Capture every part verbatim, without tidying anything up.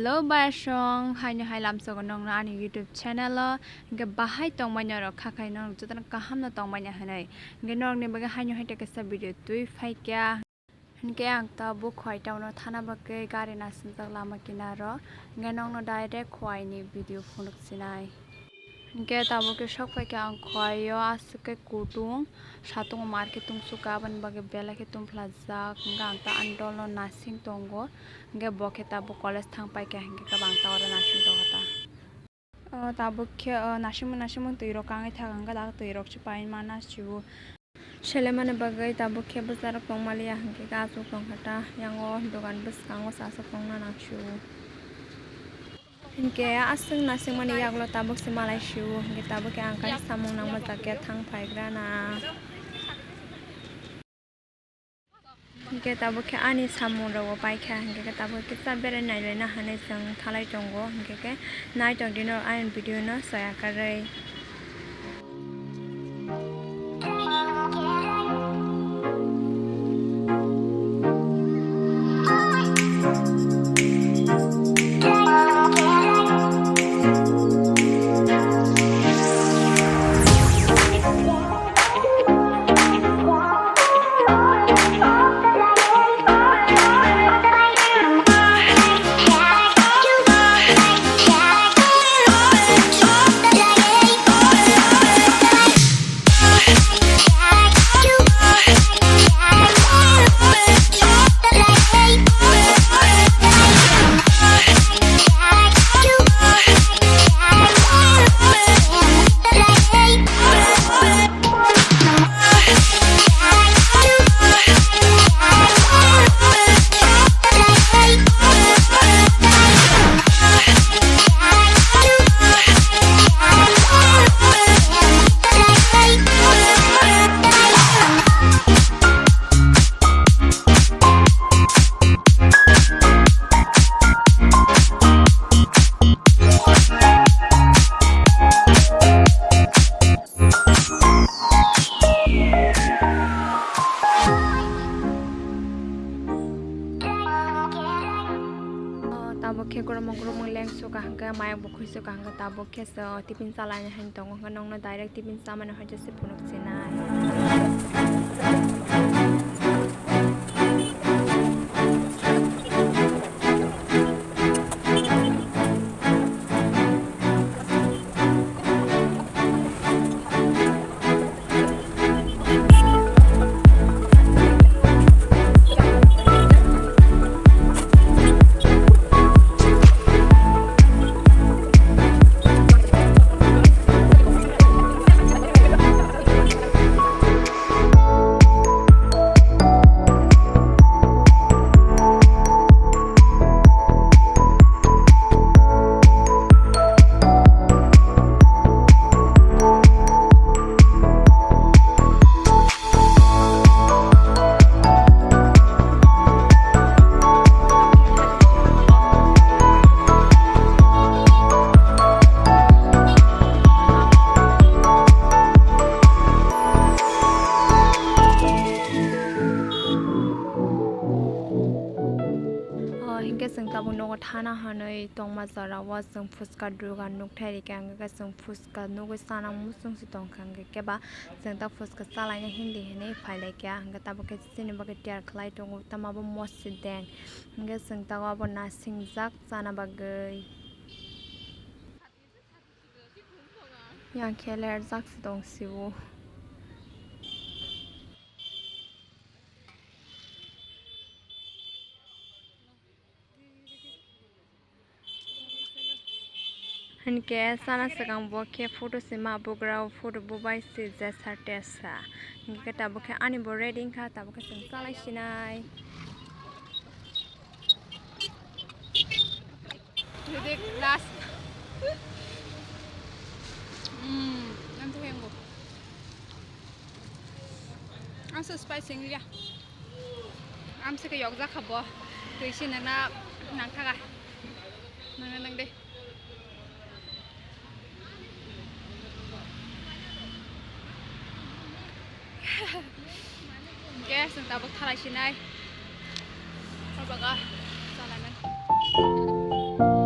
Hello, bayasong, haino hai lamsogo nongno ani YouTube channel o, hingke bahai tongmani norok khakhai norok jotono kaham no tongmani hinui, hingke norokni bagwi haino hai kaisa video twi phaikha. Hingke ang tabuk Khowai town o thana bagwi gari nasingjak lama kinaro, hingke nongno direct Khowai ni video phunuk sinai. Hingke tabuk khe sok phaikha ang Khowai o aswk khe kutung satung market tungsukha, aboni bagwi belai khe tungphlajak, hingke ang ta ani dol no nasing tongo, hingke bo khe tabuk college thang paikha, hingke khe bo ang ta oro nasing tongkha ta. O tabuk khe o nasingmung nasingmung twi rok kangwi thaka hingke dak twi rok se paimana sio. Selemani bagwi tabuk khe bwsarok tongmaliya, hingke khe aswk tongkha ta, yango dogan bwskango aswk tongna nangsio. Hingke aswk nasingmani yagulo tabuk se malai sio, hingke tabuk khe ang kaisa samung nangma jakya thang phaigrana. Hingke tabuk khe ani samung rogo paikha, hingke khe tabuk kisa berai nailaina hinui chwng thalai tongo, hingke khe nai tongdi norok ani video no soya karwi. Tabuk khe kormo kormo lengsu kaham khe, mayok bo khuisu kaham khe, tabuk khe se o tiffin chalaina hin tongo, hwnkhe nokno direct tiffin chamani hoite se phunuk sinai. O, hinkhe chwng tabuk nogo thana hwnwi tongma jora o chwng phuska dugan nukthai rikha, hwnkhe chwng phuska nugwi chana muchung se tongkha, hwnkhe keba chwng ta phuska chalaina hindi hinwi phailaikha, hwnkhe tabuk khe chini bagwi tiyar khlai tongo, tamo bo mosideng, hwnkhe chwng tabuk abo nasingjak chana bagwi. Yang khe lerjak se tong sio. Hinkhe chana swkang bo khe photo sima bugrao photo bubai se jesa tesa. Hinkhe tabuk khe ani bo ready wngkha, tabuk khe chwng chalai sinai. Dedik last. Hmm, nanti yang bu. Ang se spicy ngiya. Ang se ke yok jak habo. Tui si nang na nang thaga. Nang na nang de. Hingke chwng tabuk thalai sinai. Horbaga chalainai.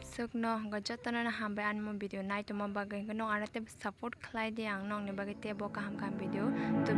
Swkno hwnkhe jotono hambai ani mo video naitongma bagwi, hwnkhe nwng ano teibo support khlai di ang nokni bagwi teibo kaham kaham video tub